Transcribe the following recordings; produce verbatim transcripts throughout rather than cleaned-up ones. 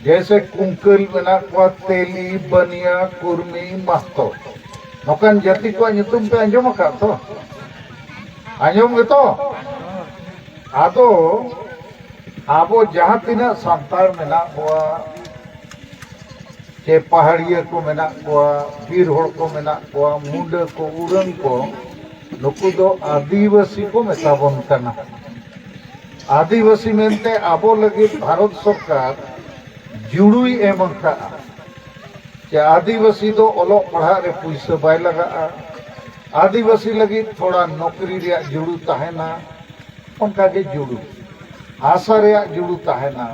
ᱡᱮᱭᱥᱮ ᱠᱩᱝᱠᱟᱹᱞ ᱢᱮᱱᱟᱜ ᱠᱚᱣᱟ, ᱛᱮᱞᱤ, ᱵᱟᱹᱱᱤᱭᱟ, ᱠᱩᱨᱢᱤ, ᱢᱟᱦᱛᱚ, ᱱᱚᱝᱠᱟᱱ ᱡᱟᱹᱛᱤ ᱠᱚᱣᱟᱜ ᱧᱩᱛᱩᱢ ᱯᱮ ᱟᱸᱡᱚᱢ ᱟᱠᱟᱫ ᱛᱚ? ᱟᱸᱡᱚᱢ ᱜᱮᱛᱚ? ᱟᱫᱚ ᱟᱵᱚ ᱡᱟᱦᱟᱸ ᱛᱤᱱᱟᱹᱜ ᱥᱟᱱᱛᱟᱲ ᱢᱮᱱᱟᱜ ᱵᱚᱣᱟ, ᱪᱮ ᱯᱟᱦᱟᱲᱤᱭᱟᱹ ᱠᱚ ᱢᱮᱱᱟᱜ ᱠᱚᱣᱟ, ᱵᱤᱨ ᱦᱚᱲ ᱠᱚ ᱢᱮᱱᱟᱜ ᱠᱚᱣᱟ, ᱢᱩᱰᱟᱹ ᱠᱚ, ᱩᱨᱟᱹᱝ ᱠᱚ, ᱱᱩᱠᱩ ᱫᱚ ᱟᱹᱫᱤᱵᱟᱹᱥᱤ ᱠᱚ ᱢᱮᱛᱟ ᱵᱚᱱ ᱠᱟᱱᱟ᱾ ᱟᱹᱫᱤᱵᱟᱹᱥᱤ ᱢᱮᱱᱛᱮ ᱟᱵᱚ ᱞᱟᱹᱜᱤᱫ ᱵᱷᱟᱨᱚᱛ ᱥᱚᱨᱠᱟᱨ ᱡᱩᱲᱩᱭ ᱮᱢ ᱟᱠᱟᱫᱼᱟ᱾ ᱪᱮ ᱟᱹᱫᱤᱵᱟᱹᱥᱤ ᱫᱚ ᱚᱞᱚᱜ ᱯᱟᱲᱦᱟᱜ ᱨᱮ ᱯᱩᱭᱥᱟᱹ ᱵᱟᱭ ᱞᱟᱜᱟᱜᱼᱟ, ᱟᱹᱫᱤᱵᱟᱹᱥᱤ ᱞᱟᱹᱜᱤᱫ ᱛᱷᱚᱲᱟ ᱱᱚᱠᱨᱤ ᱨᱮᱭᱟᱜ ᱡᱩᱲᱩ ᱛᱟᱦᱮᱱᱟ, ᱚᱱᱠᱟᱜᱮ ᱡᱩᱲᱩ, ᱦᱟᱥᱟ ᱨᱮᱭᱟᱜ ᱡᱩᱲᱩ ᱛᱟᱦᱮᱱᱟ᱾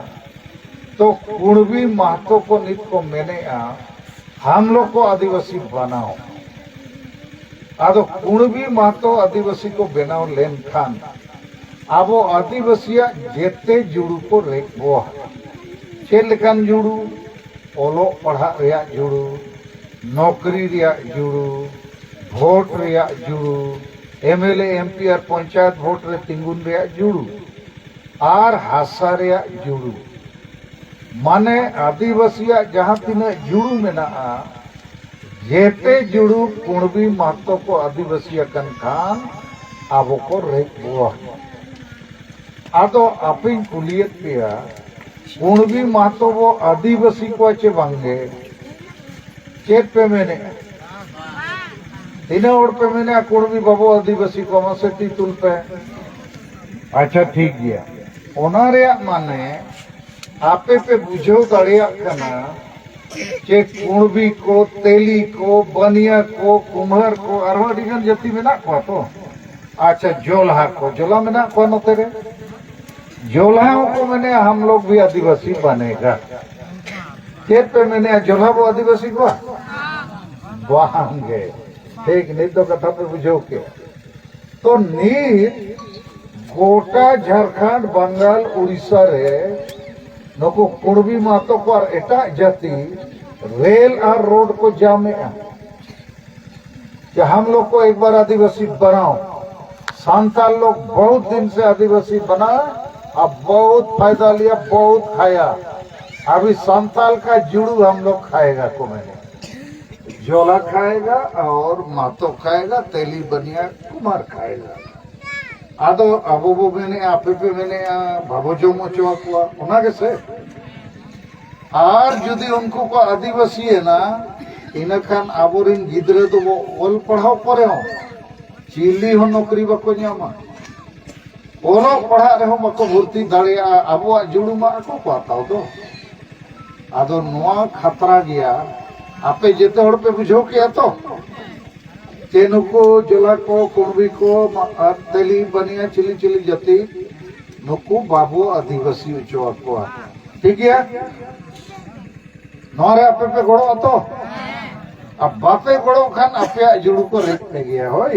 ᱛᱚ ᱠᱩᱬᱵᱤ ᱢᱟᱦᱛᱚ ᱠᱚ ᱱᱤᱛ ᱠᱚ ᱢᱮᱱᱮᱜᱼᱟ, ᱦᱟᱢ ᱞᱳᱜ ᱠᱚ ᱟᱹᱫᱤᱵᱟᱹᱥᱤ ᱵᱟᱱᱟᱣ᱾ ᱟᱫᱚ ᱠᱩᱬᱵᱤ ᱢᱟᱦᱛᱚ ᱟᱹᱫᱤᱵᱟᱹᱥᱤ ᱠᱚ ᱵᱮᱱᱟᱣ ᱞᱮᱱᱠᱷᱟᱱ ᱟᱵᱚ ᱟᱹᱫᱤᱵᱟᱹᱥᱤᱭᱟᱜ ᱡᱮᱛᱮ ᱡᱩᱲᱩ ᱠᱚ ᱨᱮᱡ ᱵᱚᱣᱟ᱾ ᱪᱮᱫ ᱞᱮᱠᱟᱱ ᱡᱩᱲᱩ? ᱚᱞᱚᱜ ᱯᱟᱲᱦᱟᱜ ᱨᱮᱭᱟᱜ ᱡᱩᱲᱩ, ᱱᱚᱠᱨᱤ ᱨᱮᱭᱟᱜ ᱡᱩᱲᱩ, ᱵᱷᱳᱴ ᱨᱮᱭᱟᱜ ᱡᱩᱲᱩ, M L A, M P ᱟᱨ ᱯᱚᱧᱪᱟᱭᱮᱛ ᱵᱷᱳᱴ ᱨᱮ ᱛᱤᱸᱜᱩᱱ ᱨᱮᱭᱟᱜ ᱡᱩᱲᱩ, ᱟᱨ ᱦᱟᱥᱟ ᱨᱮᱭᱟᱜ ᱡᱩᱲᱩ᱾ ᱢᱟᱱᱮ ᱟᱹᱫᱤᱵᱟᱹᱥᱤᱭᱟᱜ ᱡᱟᱦᱟᱸ ᱛᱤᱱᱟᱹᱜ ᱡᱩᱲᱩ ᱢᱮᱱᱟᱜᱼᱟ, ᱡᱮᱛᱮ ᱡᱩᱲᱩ ᱠᱩᱬᱵᱤ ᱢᱟᱦᱛᱚ ᱠᱚ ᱟᱹᱫᱤᱵᱟᱹᱥᱤ ᱟᱠᱟᱱ ᱠᱷᱟᱱ ᱟᱵᱚ ᱠᱚ ᱨᱮᱡ ᱵᱚᱣᱟ᱾ ᱟᱫᱚ ᱟᱯᱮᱧ ᱠᱩᱞᱤᱭᱮᱫ ᱯᱮᱭᱟ, ᱠᱩᱬᱵᱤ ᱢᱟᱦᱛᱚ ᱵᱚ ᱟᱹᱫᱤᱵᱟᱹᱥᱤ ᱠᱚᱣᱟ ᱪᱮ ᱵᱟᱝᱜᱮ? ᱪᱮᱫ ᱯᱮ ᱢᱮᱱᱮᱜᱼᱟ? ᱛᱤᱱᱟᱹᱜ ᱦᱚᱲ ᱯᱮ ᱢᱮᱱᱮᱜᱼᱟ ᱠᱩᱬᱵᱤ ᱵᱟᱵᱚ ᱟᱹᱫᱤᱵᱟᱹᱥᱤ ᱠᱚᱣᱟ? ᱢᱟᱥᱮ ᱛᱤ ᱛᱩᱞ ᱯᱮ᱾ ᱟᱪᱪᱷᱟ, ᱴᱷᱤᱠ ᱜᱮᱭᱟ᱾ ᱚᱱᱟ ᱨᱮᱭᱟᱜ ᱢᱟᱱᱮ ᱟᱯᱮ ᱯᱮ ᱵᱩᱡᱷᱟᱹᱣ ᱫᱟᱲᱮᱭᱟᱜ ᱠᱟᱱᱟ ᱡᱮ ᱠᱩᱬᱵᱤ ᱠᱚ, ᱛᱮᱞᱤ ᱠᱚ, ᱵᱟᱹᱱᱤᱭᱟ ᱠᱚ, ᱠᱩᱢᱦᱟᱨ ᱠᱚ, ᱟᱨᱦᱚᱸ ᱟᱹᱰᱤ ᱜᱟᱱ ᱡᱟᱹᱛᱤ ᱢᱮᱱᱟᱜ ᱠᱚᱣᱟ ᱛᱚ᱾ ᱟᱪᱪᱷᱟ, ᱡᱚᱞᱦᱟ ᱠᱚ, ᱡᱚᱞᱦᱟ ᱢᱮᱱᱟᱜ ᱠᱚᱣᱟ ᱱᱚᱛᱮ ᱨᱮ? ᱡᱚᱞᱦᱟ ᱦᱚᱸᱠᱚ ᱢᱮᱱᱮᱜᱼᱟ, "ᱦᱟᱢ ᱞᱳᱜ ᱵᱷᱤ ᱟᱹᱫᱤᱵᱟᱹᱥᱤ ᱵᱟᱱᱮᱜᱟ᱾" ᱪᱮᱫ ᱯᱮ ᱢᱮᱱᱮᱜᱼᱟ, ᱡᱚᱞᱦᱟ ᱵᱚ ᱟᱹᱫᱤᱵᱟᱹᱥᱤ ᱠᱚᱣᱟ? ᱵᱟᱝ ᱜᱮ᱾ ᱴᱷᱤᱠ, ᱱᱤᱛ ᱫᱚ ᱠᱟᱛᱷᱟ ᱯᱮ ᱵᱩᱡᱷᱟᱹᱣ ᱠᱮᱫ᱾ ᱛᱚ ᱱᱤᱛ ᱜᱚᱴᱟ ᱡᱷᱟᱲᱠᱷᱚᱸᱰ, ᱵᱟᱝᱜᱟᱞ, ᱩᱲᱤᱥᱥᱟ ᱨᱮ ᱱᱩᱠᱩ ᱠᱩᱬᱵᱤ ᱢᱟᱦᱛᱚ ᱠᱚ ᱟᱨ ᱮᱴᱟᱜ ᱡᱟᱹᱛᱤ ᱨᱮᱞ ᱟᱨ ᱨᱳᱰ ᱠᱚ ᱡᱟᱢᱮᱜᱼᱟ᱾ कि हम लोग को एक बार आदिवासी बनाओ। सांताल लोग बहुत दिन से आदिवासी बना, अब बहुत फायदा लिया, बहुत खाया। अभी संताल का जुड़ू हम लोग खाएगा को मैंने, जोला खाएगा और मातो खाएगा, तेली बनिया कुमार खाएगा। ᱟᱫᱚ ᱟᱵᱚ ᱵᱚ ᱢᱮᱱᱮᱜᱼᱟ, ᱟᱯᱮ ᱯᱮ ᱢᱮᱱᱮᱜᱼᱟ ᱵᱟᱵᱚ ᱡᱚᱢ ᱦᱚᱪᱚ ᱟᱠᱚᱣᱟ, ᱚᱱᱟ ᱜᱮᱥᱮ? ᱟᱨ ᱡᱩᱫᱤ ᱩᱱᱠᱩ ᱠᱚ ᱟᱹᱫᱤᱵᱟᱹᱥᱤᱭᱮᱱᱟ, ᱤᱱᱟᱹᱠᱷᱟᱱ ᱟᱵᱚᱨᱮᱱ ᱜᱤᱫᱽᱨᱟᱹ ᱫᱚᱵᱚ ᱚᱞ ᱯᱟᱲᱦᱟᱣ ᱠᱚᱨᱮ ᱦᱚᱸ ᱪᱤᱞᱤ ᱦᱚᱸ ᱱᱚᱠᱨᱤ ᱵᱟᱠᱚ ᱧᱟᱢᱟ, ᱚᱞᱚᱜ ᱯᱟᱲᱦᱟᱜ ᱨᱮᱦᱚᱸ ᱵᱟᱠᱚ ᱵᱷᱚᱨᱛᱤ ᱫᱟᱲᱮᱭᱟᱜᱼᱟ᱾ ᱟᱵᱚᱣᱟᱜ ᱡᱩᱲᱩ ᱢᱟ ᱟᱠᱚ ᱠᱚ ᱦᱟᱛᱟᱣ ᱫᱚ᱾ ᱟᱫᱚ ᱱᱚᱣᱟ ᱠᱷᱟᱛᱨᱟ ᱜᱮᱭᱟ᱾ ᱟᱯᱮ ᱡᱮᱛᱮ ᱦᱚᱲ ᱯᱮ ᱵᱩᱡᱷᱟᱹᱣ ᱠᱮᱜᱼᱟ ᱛᱚ, ᱡᱮ ᱱᱩᱠᱩ ᱡᱚᱞᱟ ᱠᱚ, ᱠᱩᱬᱵᱤ ᱠᱚ, ᱢᱟ-, ᱟᱨ ᱛᱮᱞᱤ ᱵᱟᱱᱤᱭᱟ ᱪᱤᱞᱤ ᱪᱤᱞᱤ ᱡᱟᱹᱛᱤ, ᱱᱩᱠᱩ ᱵᱟᱵᱚ ᱟᱹᱫᱤᱵᱟᱹᱥᱤ ᱦᱚᱪᱚ ᱟᱠᱚᱣᱟ᱾ ᱴᱷᱤᱠ ᱜᱮᱭᱟ? ᱱᱚᱣᱟ ᱨᱮ ᱟᱯᱮ ᱯᱮ ᱜᱚᱲᱚᱜᱼᱟ ᱛᱚ? ᱟᱨ ᱵᱟᱯᱮ ᱜᱚᱲᱚᱜ ᱠᱷᱟᱱ ᱟᱯᱮᱭᱟᱜ ᱡᱩᱲᱩ ᱠᱚ ᱨᱮᱡ ᱯᱮ ᱜᱮᱭᱟ, ᱦᱳᱭ᱾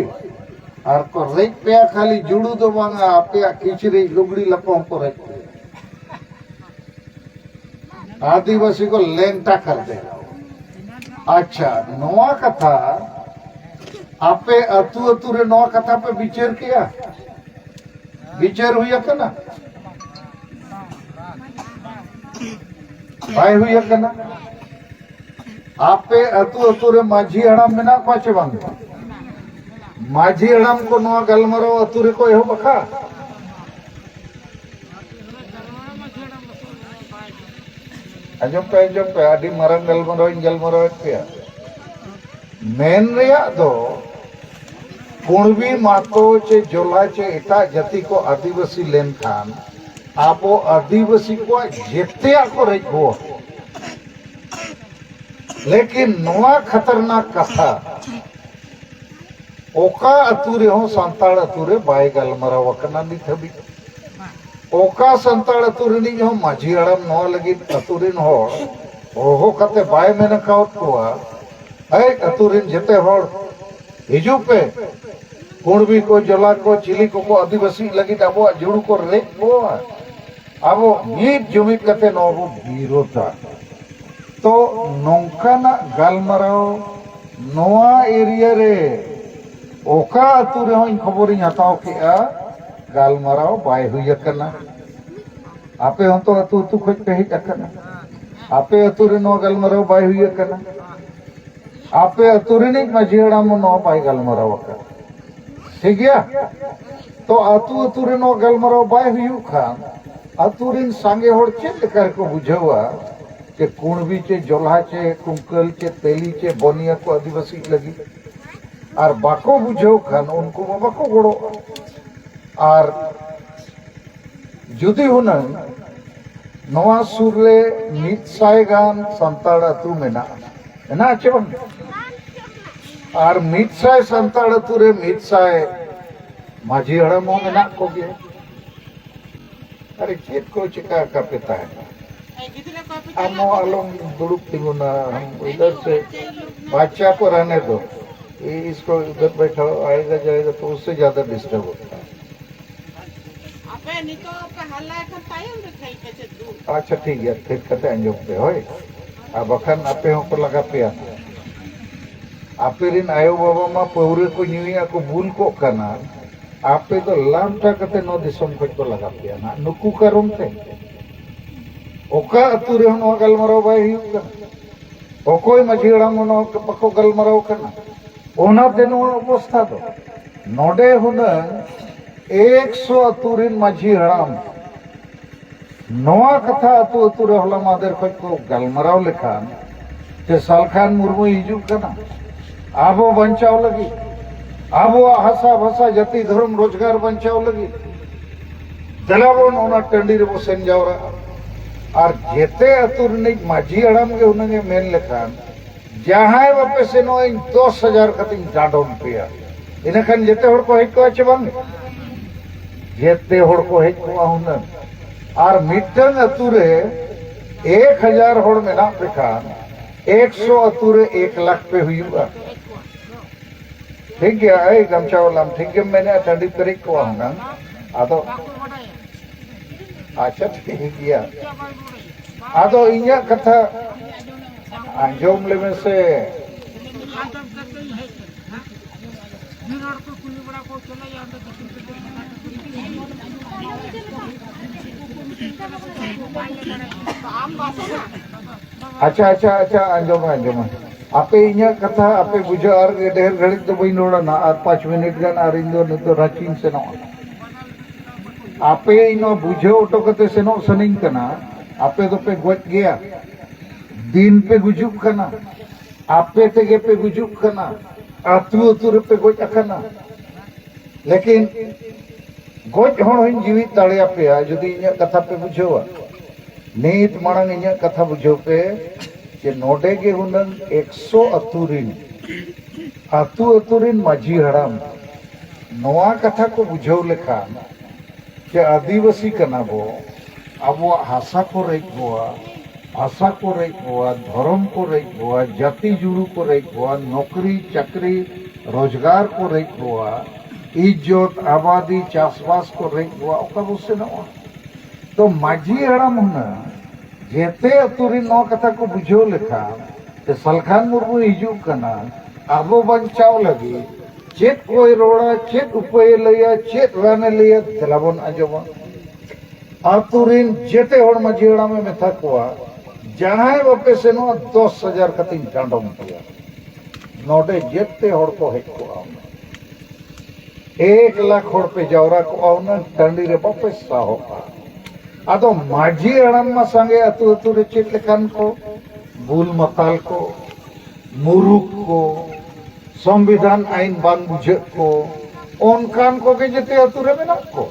ᱟᱨ ᱠᱚ ᱨᱮᱡ ᱯᱮᱭᱟ, ᱠᱷᱟᱹᱞᱤ ᱡᱩᱲᱩ ᱫᱚ ᱵᱟᱝᱟ, ᱟᱯᱮᱭᱟᱜ ᱠᱤᱪᱨᱤᱡ ᱞᱩᱜᱽᱲᱤ ᱞᱟᱯᱚ ᱦᱚᱸᱠᱚ ᱨᱮᱡ ᱯᱮᱭᱟ᱾ ᱟᱹᱫᱤᱵᱟᱹᱥᱤ ᱠᱚ ᱞᱮᱝᱴᱟ ᱠᱟᱨ ᱫᱮᱜᱟ᱾ ᱟᱪᱪᱷᱟ, ᱱᱚᱣᱟ ᱠᱟᱛᱷᱟ ᱟᱯᱮ ᱟᱹᱛᱩ ᱟᱹᱛᱩ ᱨᱮ ᱱᱚᱣᱟ ᱠᱟᱛᱷᱟ ᱯᱮ ᱵᱤᱪᱟᱹᱨ ᱠᱮᱜᱼᱟ? ᱵᱤᱪᱟᱹᱨ ᱦᱩᱭ ᱟᱠᱟᱱᱟ? ᱵᱟᱭ ᱦᱩᱭ ᱟᱠᱟᱱᱟ᱾ ᱟᱯᱮ ᱟᱹᱛᱩ ᱟᱹᱛᱩ ᱨᱮ ᱢᱟᱹᱡᱷᱤ ᱦᱟᱲᱟᱢ ᱢᱮᱱᱟᱜ ᱠᱚᱣᱟ ᱪᱮ ᱵᱟᱝ? ᱢᱟᱹᱡᱷᱤ ᱦᱟᱲᱟᱢ ᱠᱚ ᱱᱚᱣᱟ ᱜᱟᱞᱢᱟᱨᱟᱣ ᱟᱹᱛᱩ ᱨᱮᱠᱚ ᱮᱦᱚᱵ ᱟᱠᱟᱫ? ᱟᱸᱡᱚᱢ ᱯᱮ, ᱟᱸᱡᱚᱢ ᱯᱮ, ᱟᱹᱰᱤ ᱢᱟᱨᱟᱝ ᱜᱟᱞᱢᱟᱨᱟᱣ ᱤᱧ ᱜᱟᱞᱢᱟᱨᱟᱣᱮᱫ ᱯᱮᱭᱟ᱾ ᱢᱮᱱ ᱨᱮᱭᱟᱜ ᱫᱚ, ᱠᱩᱬᱵᱤ, ᱢᱟᱛᱚ ᱪᱮ ᱡᱚᱞᱟ ᱪᱮ ᱮᱴᱟᱜ ᱡᱟᱹᱛᱤ ᱠᱚ ᱟᱹᱫᱤᱵᱟᱹᱥᱤ ᱞᱮᱱᱠᱷᱟᱱ ᱟᱵᱚ ᱟᱹᱫᱤᱵᱟᱹᱥᱤ ᱠᱚᱣᱟᱜ ᱡᱮᱛᱮᱭᱟᱜ ᱠᱚ ᱨᱮᱡ ᱵᱚ᱾ ᱞᱮᱠᱤᱱ ᱱᱚᱣᱟ ᱠᱷᱟᱛᱟᱨᱱᱟᱠ ᱠᱟᱛᱷᱟ ᱚᱠᱟ ᱟᱹᱛᱩ ᱨᱮᱦᱚᱸ ᱥᱟᱱᱛᱟᱲ ᱟᱹᱛᱩ ᱨᱮ ᱵᱟᱭ ᱜᱟᱞᱢᱟᱨᱟᱣ ᱟᱠᱟᱱᱟ ᱱᱤᱛ ᱦᱟᱹᱵᱤᱡ᱾ ᱚᱠᱟ ᱥᱟᱱᱛᱟᱲ ᱟᱹᱛᱩ ᱨᱤᱱᱤᱡ ᱦᱚᱸ ᱢᱟᱹᱡᱷᱤ ᱦᱟᱲᱟᱢ ᱱᱚᱣᱟ ᱞᱟᱹᱜᱤᱫ ᱟᱹᱛᱩ ᱨᱤᱱ ᱦᱚᱲ ᱦᱚᱦᱚ ᱠᱟᱛᱮ ᱵᱟᱭ ᱢᱮᱱ ᱟᱠᱟᱣᱟᱫ ᱠᱚᱣᱟ, "ᱦᱮᱡ ᱟᱹᱛᱩ ᱨᱤᱱ ᱡᱮᱛᱮ ᱦᱚᱲ ᱦᱤᱡᱩᱜ ᱯᱮ, ᱠᱩᱬᱵᱤ ᱠᱚ, ᱡᱚᱞᱟ ᱠᱚ, ᱪᱤᱞᱤ ᱠᱚᱠᱚ ᱟᱹᱫᱤᱵᱟᱹᱥᱤ ᱞᱟᱹᱜᱤᱫ ᱟᱵᱚᱣᱟᱜ ᱡᱩᱲᱩ ᱠᱚ ᱨᱮᱡ ᱠᱚᱣᱟ, ᱟᱵᱚ ᱢᱤᱫ ᱡᱩᱢᱤᱫ ᱠᱟᱛᱮ ᱱᱚᱣᱟ ᱵᱚ ᱵᱤᱨᱳᱫᱷᱟ᱾" ᱛᱚ ᱱᱚᱝᱠᱟᱱᱟᱜ ᱜᱟᱞᱢᱟᱨᱟᱣ ᱱᱚᱣᱟ ᱮᱨᱤᱭᱟ ᱨᱮ ᱚᱠᱟ ᱟᱹᱛᱩ ᱨᱮᱦᱚᱸ ᱤᱧ ᱠᱷᱚᱵᱚᱨᱤᱧ ᱦᱟᱛᱟᱣ ᱠᱮᱜᱼᱟ, ᱜᱟᱞᱢᱟᱨᱟᱣ ᱵᱟᱭ ᱦᱩᱭ ᱟᱠᱟᱱᱟ᱾ ᱟᱯᱮ ᱦᱚᱸᱛᱚ ᱟᱹᱛᱩ ᱟᱹᱛᱩ ᱠᱷᱚᱡ ᱯᱮ ᱦᱮᱡ ᱟᱠᱟᱱᱟ᱾ ᱟᱯᱮ ᱟᱹᱛᱩ ᱨᱮ ᱱᱚᱣᱟ ᱜᱟᱞᱢᱟᱨᱟᱣ ᱵᱟᱭ ᱦᱩᱭ ᱟᱠᱟᱱᱟ, ᱟᱯᱮ ᱟᱹᱛᱩ ᱨᱤᱱᱤᱡ ᱢᱟᱹᱡᱷᱤ ᱦᱟᱲᱟᱢ ᱦᱚᱸ ᱱᱚᱣᱟ ᱵᱟᱭ ᱜᱟᱞᱢᱟᱨᱟᱣ ᱟᱠᱟᱱᱟ᱾ ᱴᱷᱤᱠ ᱜᱮᱭᱟ? ᱛᱚ ᱟᱹᱛᱩ ᱟᱹᱛᱩ ᱨᱮ ᱱᱚᱣᱟ ᱜᱟᱞᱢᱟᱨᱟᱣ ᱵᱟᱭ ᱦᱩᱭᱩᱜ ᱠᱷᱟᱱ, ᱟᱹᱛᱩ ᱨᱤᱱ ᱥᱟᱸᱜᱮ ᱦᱚᱲ ᱪᱮᱫ ᱞᱮᱠᱟ ᱨᱮᱠᱚ ᱵᱩᱡᱷᱟᱹᱣᱟ ᱡᱮ ᱠᱩᱬᱵᱤ ᱪᱮ ᱡᱚᱞᱦᱟ ᱪᱮ ᱠᱩᱝᱠᱟᱹᱞ ᱪᱮ ᱛᱮᱞᱤ ᱪᱮ ᱵᱚᱱᱤᱭᱟ ᱠᱚ ᱟᱹᱫᱤᱵᱟᱹᱥᱤ ᱞᱟᱹᱜᱤᱫ? ᱟᱨ ᱵᱟᱠᱚ ᱵᱩᱡᱷᱟᱹᱣ ᱠᱷᱟᱱ ᱩᱱᱠᱩ ᱢᱟ ᱵᱟᱠᱚ ᱜᱚᱲᱚᱜᱼᱟ᱾ ᱟᱨ ᱡᱩᱫᱤ ᱦᱩᱱᱟᱹᱝ ᱱᱚᱣᱟ ᱥᱩᱨ ᱨᱮ ᱢᱤᱫ ᱥᱟᱭ ᱜᱟᱱ ᱥᱟᱱᱛᱟᱲ ᱟᱹᱛᱩ ᱢᱮᱱᱟᱜᱼᱟ, ᱢᱮᱱᱟᱜᱼᱟ ᱪᱮ ᱵᱟᱝ? ᱟᱨ ᱢᱤᱫ ᱥᱟᱭ ᱥᱟᱱᱛᱟᱲ ᱟᱹᱛᱩ ᱨᱮ ᱢᱤᱫ ᱥᱟᱭ ᱢᱟᱹᱡᱷᱤ ᱦᱟᱲᱟᱢ ᱦᱚᱸ ᱢᱮᱱᱟᱜ ᱠᱚᱜᱮᱭᱟ᱾ ᱟᱨᱮ ᱪᱮᱫ ᱠᱚ ᱪᱮᱠᱟ ᱠᱟᱯᱮ ᱛᱟᱦᱮᱱᱟ? ᱟᱢ ᱦᱚᱸ ᱟᱞᱚᱢ ᱫᱩᱲᱩᱵ ᱛᱤᱸᱜᱩᱱᱟ, ᱦᱟᱢ ᱤᱫᱷᱟᱨ ᱥᱮ ᱵᱟᱪᱪᱟ ᱠᱚ ᱨᱟᱦᱱᱮ ᱫᱚ, ᱤᱥᱠᱚ ᱤᱫᱷᱟᱨ ᱵᱟᱭᱴᱷᱟᱣ, ᱟᱭᱮᱜᱟ ᱡᱟᱭᱮᱜᱟ ᱛᱚ ᱩᱥᱥᱮ ᱡᱟᱫᱟ ᱰᱤᱥᱴᱟᱨᱵ ᱦᱳᱛᱟ ᱦᱟᱭ᱾ ᱟᱯᱮ ᱱᱤᱛᱚᱜ ᱯᱮ ᱦᱟᱞᱞᱟᱭ ᱠᱷᱟᱱ ᱛᱟᱭᱚᱢ ᱨᱮ ᱠᱷᱟᱹᱞᱤ ᱯᱮ ᱪᱮᱫ ᱫᱩᱲᱩᱵ᱾ ᱟᱪᱪᱷᱟ, ᱴᱷᱤᱠ ᱜᱮᱭᱟ, ᱛᱷᱤᱨ ᱠᱟᱛᱮ ᱟᱸᱡᱚᱢ ᱯᱮ, ᱦᱳᱭ᱾ ᱟᱨ ᱵᱟᱠᱷᱟᱱ ᱟᱯᱮ ᱦᱚᱸᱠᱚ ᱞᱟᱜᱟ ᱯᱮᱭᱟ᱾ ᱟᱯᱮ ᱨᱮᱱ ᱟᱭᱳ ᱵᱟᱵᱟ ᱢᱟ ᱯᱟᱹᱣᱨᱟᱹ ᱠᱚ ᱧᱩᱭᱮᱫᱼᱟ, ᱠᱚ ᱵᱩᱞ ᱠᱚᱜ ᱠᱟᱱᱟ᱾ ᱟᱯᱮ ᱫᱚ ᱞᱟᱢᱴᱟ ᱠᱟᱛᱮ ᱱᱚᱣᱟ ᱫᱤᱥᱚᱢ ᱠᱷᱚᱱ ᱠᱚ ᱞᱟᱜᱟ ᱯᱮᱭᱟ ᱱᱟᱦᱟᱜ, ᱱᱩᱠᱩ ᱠᱟᱨᱚᱱ ᱛᱮ᱾ ᱚᱠᱟ ᱟᱹᱛᱩ ᱨᱮᱦᱚᱸ ᱱᱚᱣᱟ ᱜᱟᱞᱢᱟᱨᱟᱣ ᱵᱟᱭ ᱦᱩᱭᱩᱜ ᱠᱟᱱᱟ᱾ ᱚᱠᱚᱭ ᱢᱟᱹᱡᱷᱤ ᱦᱟᱲᱟᱢ ᱦᱚᱸ ᱱᱚᱣᱟ ᱵᱟᱠᱚ ᱜᱟᱞᱢᱟᱨᱟᱣ ᱠᱟᱱᱟ᱾ ᱚᱱᱟᱛᱮ ᱱᱚᱣᱟ ᱚᱵᱚᱥᱛᱷᱟ ᱫᱚ᱾ ᱱᱚᱰᱮ ᱦᱩᱱᱟᱹᱝ ᱮᱠᱥᱚ ᱟᱹᱛᱩ ᱨᱤᱱ ᱢᱟᱹᱡᱷᱤ ᱦᱟᱲᱟᱢ ᱱᱚᱣᱟ ᱠᱟᱛᱷᱟ ᱟᱹᱛᱩ ᱟᱹᱛᱩ ᱨᱮ ᱦᱚᱞᱟ ᱢᱟᱦᱫᱮᱨ ᱠᱷᱚᱱ ᱠᱚ ᱜᱟᱞᱢᱟᱨᱟᱣ ᱞᱮᱠᱷᱟᱱ, ᱡᱮ ᱥᱟᱞᱠᱷᱟᱱ ᱢᱩᱨᱢᱩᱭ ᱦᱤᱡᱩᱜ ᱠᱟᱱᱟ ᱟᱵᱚ ᱵᱟᱧᱪᱟᱣ ᱞᱟᱹᱜᱤᱫ, ᱟᱵᱚᱣᱟᱜ ᱦᱟᱥᱟ ᱵᱷᱟᱥᱟ ᱡᱟᱹᱛᱤ ᱫᱷᱚᱨᱚᱢ ᱨᱳᱡᱽᱜᱟᱨ ᱵᱟᱧᱪᱟᱣ ᱞᱟᱹᱜᱤᱫ, ᱫᱮᱞᱟ ᱵᱚᱱ ᱚᱱᱟ ᱴᱟᱺᱰᱤ ᱨᱮᱵᱚ ᱥᱮᱱ ᱡᱟᱣᱨᱟᱜᱼᱟ᱾ ᱟᱨ ᱡᱮᱛᱮ ᱟᱹᱛᱩ ᱨᱤᱱᱤᱡ ᱢᱟᱹᱡᱷᱤ ᱦᱟᱲᱟᱢ ᱜᱮ ᱦᱩᱱᱟᱹᱝ ᱮ ᱢᱮᱱ ᱞᱮᱠᱷᱟᱱ, ᱡᱟᱦᱟᱸᱭ ᱵᱟᱯᱮ ᱥᱮᱱᱚᱜᱼᱟ, ᱤᱧ ᱫᱚᱥ ᱦᱟᱡᱟᱨ ᱠᱟᱛᱮᱧ ᱰᱟᱸᱰᱚᱢ ᱯᱮᱭᱟ᱾ ᱤᱱᱟᱹᱠᱷᱟᱱ ᱡᱮᱛᱮ ᱦᱚᱲ ᱠᱚ ᱦᱮᱡ ᱠᱚᱜᱼᱟ ᱪᱮ ᱵᱟᱝ? ᱡᱮᱛᱮ ᱦᱚᱲ ᱠᱚ ᱦᱮᱡ ᱠᱚᱜᱼᱟ ᱦᱩᱱᱟᱹᱝ᱾ ᱟᱨ ᱢᱤᱫᱴᱟᱝ ᱟᱹᱛᱩ ᱨᱮ ᱮᱠ ᱦᱟᱡᱟᱨ ᱦᱚᱲ ᱢᱮᱱᱟᱜ ᱯᱮ ᱠᱷᱟᱱ, ᱮᱠᱥᱚ ᱟᱹᱛᱩ ᱨᱮ ᱮᱠ ᱞᱟᱠᱷ ᱯᱮ ᱦᱩᱭᱩᱜᱼᱟ᱾ ᱴᱷᱤᱠ ᱜᱮᱭᱟ, ᱮᱭ ᱜᱟᱢᱪᱷᱟ ᱵᱟᱞᱟᱢ, ᱴᱷᱤᱠ ᱜᱮᱢ ᱢᱮᱱᱮᱫᱼᱟ, ᱴᱟᱺᱰᱤ ᱯᱮᱨᱮᱡ ᱠᱚᱜᱼᱟ ᱦᱩᱱᱟᱹᱝ᱾ ᱟᱫᱚ, ᱟᱪᱪᱷᱟ, ᱴᱷᱤᱠ ᱜᱮᱭᱟ᱾ ᱟᱫᱚ ᱤᱧᱟᱹᱜ ᱠᱟᱛᱷᱟ ᱟᱸᱡᱚᱢ ᱞᱮᱢᱮ ᱥᱮ᱾ ᱟᱪᱪᱷᱟ, ᱟᱪᱪᱷᱟ, ᱟᱪᱪᱷᱟ, ᱟᱸᱡᱚᱢ ᱢᱮ, ᱟᱸᱡᱚᱢ ᱢᱮ᱾ ᱟᱯᱮ ᱤᱧᱟᱹᱜ ᱠᱟᱛᱷᱟ ᱟᱯᱮ ᱵᱩᱡᱷᱟᱹᱣ, ᱟᱨ ᱰᱷᱮᱨ ᱜᱷᱟᱹᱲᱤᱡ ᱫᱚ ᱵᱟᱹᱧ ᱨᱚᱲᱟ ᱱᱟ, ᱟᱨ ᱯᱟᱸᱪ ᱢᱤᱱᱤᱴ ᱜᱟᱱ ᱟᱨ ᱤᱧ ᱫᱚ ᱱᱤᱛᱚᱜ ᱨᱟᱸᱪᱤᱧ ᱥᱮᱱᱚᱜᱼᱟ᱾ ᱟᱯᱮ ᱤᱧ ᱱᱚᱣᱟ ᱵᱩᱡᱷᱟᱹᱣ ᱦᱚᱴᱚ ᱠᱟᱛᱮ ᱥᱮᱱᱚᱜ ᱥᱟᱱᱟᱧ ᱠᱟᱱᱟ, ᱟᱯᱮ ᱫᱚᱯᱮ ᱜᱚᱡ ᱜᱮᱭᱟ, ᱫᱤᱱ ᱯᱮ ᱜᱩᱡᱩᱜ ᱠᱟᱱᱟ, ᱟᱯᱮ ᱛᱮᱜᱮ ᱯᱮ ᱜᱩᱡᱩᱜ ᱠᱟᱱᱟ, ᱟᱹᱛᱩ ᱟᱹᱛᱩ ᱨᱮᱯᱮ ᱜᱚᱡ ᱟᱠᱟᱱᱟ᱾ ᱞᱮᱠᱤᱱ ᱜᱚᱡ ᱦᱚᱲ ᱦᱚᱧ ᱡᱤᱣᱤᱫ ᱫᱟᱲᱮᱭᱟᱯᱮᱭᱟ ᱡᱩᱫᱤ ᱤᱧᱟᱹᱜ ᱠᱟᱛᱷᱟ ᱯᱮ ᱵᱩᱡᱷᱟᱹᱣᱟ᱾ ᱱᱤᱛ ᱢᱟᱲᱟᱝ ᱤᱧᱟᱹᱜ ᱠᱟᱛᱷᱟ ᱵᱩᱡᱷᱟᱹᱣ ᱯᱮ ᱡᱮ ᱱᱚᱰᱮ ᱜᱮ ᱦᱩᱱᱟᱹᱝ ᱮᱠᱥᱚ ᱟᱹᱛᱩ ᱨᱤᱱ, ᱟᱹᱛᱩ ᱟᱹᱛᱩ ᱨᱤᱱ ᱢᱟᱹᱡᱷᱤ ᱦᱟᱲᱟᱢ ᱱᱚᱣᱟ ᱠᱟᱛᱷᱟ ᱠᱚ ᱵᱩᱡᱷᱟᱹᱣ ᱞᱮᱠᱷᱟᱱ ᱡᱮ ᱟᱹᱫᱤᱵᱟᱹᱥᱤ ᱠᱟᱱᱟ ᱵᱚ, ᱟᱵᱚᱣᱟᱜ ᱦᱟᱥᱟ ᱠᱚ ᱨᱮᱡ ᱵᱚᱣᱟ, ᱵᱷᱟᱥᱟ ᱠᱚ ᱨᱮᱡ ᱵᱚᱣᱟ, ᱫᱷᱚᱨᱚᱢ ᱠᱚ ᱨᱮᱡ ᱵᱚᱣᱟ, ᱡᱟᱹᱛᱤ ᱡᱩᱲᱩ ᱠᱚ ᱨᱮᱡ ᱵᱚᱣᱟ, ᱱᱚᱠᱨᱤ ᱪᱟᱹᱠᱨᱤ ᱨᱳᱡᱽᱜᱟᱨ ᱠᱚ ᱨᱮᱡ ᱵᱚᱣᱟ, ᱤᱡᱽᱡᱚᱛ ᱟᱵᱟᱫᱤ ᱪᱟᱥᱵᱟᱥ ᱠᱚ ᱨᱮᱡ ᱵᱚᱣᱟ, ᱚᱠᱟ ᱵᱚ ᱥᱮᱱᱚᱜᱼᱟ? ᱛᱚ ᱢᱟᱹᱡᱷᱤ ᱦᱟᱲᱟᱢ ᱦᱩᱱᱟᱹᱝ ᱡᱮᱛᱮ ᱟᱹᱛᱩ ᱨᱤᱱ ᱱᱚᱣᱟ ᱠᱟᱛᱷᱟ ᱠᱚ ᱵᱩᱡᱷᱟᱹᱣ ᱞᱮᱠᱷᱟᱱ ᱡᱮ ᱥᱟᱞᱠᱷᱟᱱ ᱢᱩᱨᱢᱩᱭ ᱦᱤᱡᱩᱜ ᱠᱟᱱᱟ, ᱟᱵᱚ ᱵᱟᱧᱪᱟᱣ ᱞᱟᱹᱜᱤᱫ ᱪᱮᱫ ᱠᱚᱭ ᱨᱚᱲᱟ, ᱪᱮᱫ ᱩᱯᱟᱹᱭᱮ ᱞᱟᱹᱭᱟ, ᱪᱮᱫ ᱨᱟᱱᱮ ᱞᱟᱹᱭᱟ, ᱫᱮᱞᱟ ᱵᱚᱱ ᱟᱸᱡᱚᱢᱟ᱾ ᱟᱹᱛᱩ ᱨᱤᱱ ᱡᱮᱛᱮ ᱦᱚᱲ ᱢᱟᱹᱡᱷᱤ ᱦᱟᱲᱟᱢᱮ ᱢᱮᱛᱟ ᱠᱚᱣᱟ, ᱡᱟᱦᱟᱸᱭ ᱵᱟᱯᱮ ᱥᱮᱱᱚᱜᱼᱟ, ᱫᱚᱥ ᱦᱟᱡᱟᱨ ᱠᱟᱛᱮᱧ ᱰᱟᱸᱰᱚᱢ ᱯᱮᱭᱟ᱾ ᱱᱚᱰᱮ ᱡᱮᱛᱮ ᱦᱚᱲ ᱠᱚ ᱦᱮᱡ ᱠᱚᱜᱼᱟ᱾ ᱮᱠ ᱞᱟᱠᱷ ᱦᱚᱲ ᱯᱮ ᱡᱟᱣᱨᱟ ᱠᱚᱜᱼᱟ, ᱩᱱᱟᱹᱜ ᱴᱟᱺᱰᱤ ᱨᱮ ᱵᱟᱯᱮ ᱥᱟᱦᱚᱵᱼᱟ᱾ ᱟᱫᱚ ᱢᱟᱹᱡᱷᱤ ᱦᱟᱲᱟᱢ ᱢᱟ ᱥᱟᱸᱜᱮ ᱟᱹᱛᱩ ᱟᱹᱛᱩ ᱨᱮ ᱪᱮᱫ ᱞᱮᱠᱟᱱ ᱠᱚ, ᱵᱩᱞ ᱢᱟᱛᱟᱞ ᱠᱚ, ᱢᱩᱨᱩᱠ ᱠᱚ, ᱥᱚᱝᱵᱤᱫᱷᱟᱱ ᱟᱹᱭᱤᱱ ᱵᱟᱝ ᱵᱩᱡᱷᱟᱹᱜ ᱠᱚ, ᱚᱱᱠᱟᱱ ᱠᱚᱜᱮ ᱡᱮᱛᱮ ᱟᱹᱛᱩ ᱨᱮ ᱢᱮᱱᱟᱜ ᱠᱚ᱾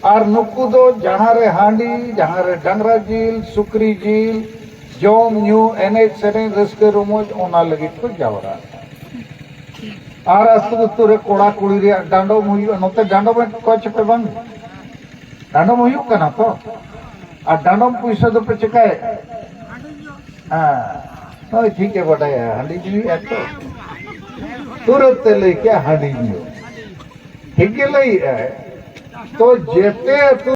ᱟᱨ ᱱᱩᱠᱩ ᱫᱚ ᱡᱟᱦᱟᱸ ᱨᱮ ᱦᱟᱺᱰᱤ, ᱡᱟᱦᱟᱸ ᱨᱮ ᱰᱟᱝᱨᱟ ᱡᱤᱞ, ᱥᱩᱠᱨᱤ ᱡᱤᱞ, ᱡᱚᱢ ᱧᱩ, ᱮᱱᱮᱡ ᱥᱮᱨᱮᱧ, ᱨᱟᱹᱥᱠᱟᱹ ᱨᱚᱢᱚᱡᱽ, ᱚᱱᱟ ᱞᱟᱹᱜᱤᱫ ᱠᱚ ᱡᱟᱣᱨᱟᱜᱼᱟ᱾ ᱟᱨ ᱟᱹᱛᱩ ᱟᱹᱛᱩ ᱨᱮ ᱠᱚᱲᱟ ᱠᱩᱲᱤ ᱨᱮᱭᱟᱜ ᱰᱟᱸᱰᱚᱢ ᱦᱩᱭᱩᱜᱼᱟ᱾ ᱱᱚᱛᱮ ᱰᱟᱸᱰᱚᱢ ᱮᱫ ᱠᱚᱣᱟ ᱪᱮ ᱯᱮ ᱵᱟᱝ? ᱰᱟᱸᱰᱚᱢ ᱦᱩᱭᱩᱜ ᱠᱟᱱᱟ ᱛᱚ? ᱟᱨ ᱰᱟᱸᱰᱚᱢ ᱯᱩᱭᱥᱟᱹ ᱫᱚᱯᱮ ᱪᱮᱠᱟᱭᱮᱫᱼᱟ? ᱦᱮᱸ, ᱦᱳᱭ, ᱴᱷᱤᱠ ᱮ ᱵᱟᱰᱟᱭᱟ, ᱦᱟᱺᱰᱤ ᱧᱩᱭᱮᱫᱼᱟ ᱛᱚ᱾ ᱛᱩᱨᱟᱹᱛ ᱛᱮ ᱞᱟᱹᱭ ᱠᱮᱜᱼᱟ, "ᱦᱟᱺᱰᱤ ᱧᱩ᱾" ᱴᱷᱤᱠ ᱜᱮ ᱞᱟᱹᱭᱮᱫᱼᱟᱭ᱾ ᱛᱚ ᱡᱮᱛᱮ ᱟᱹᱛᱩ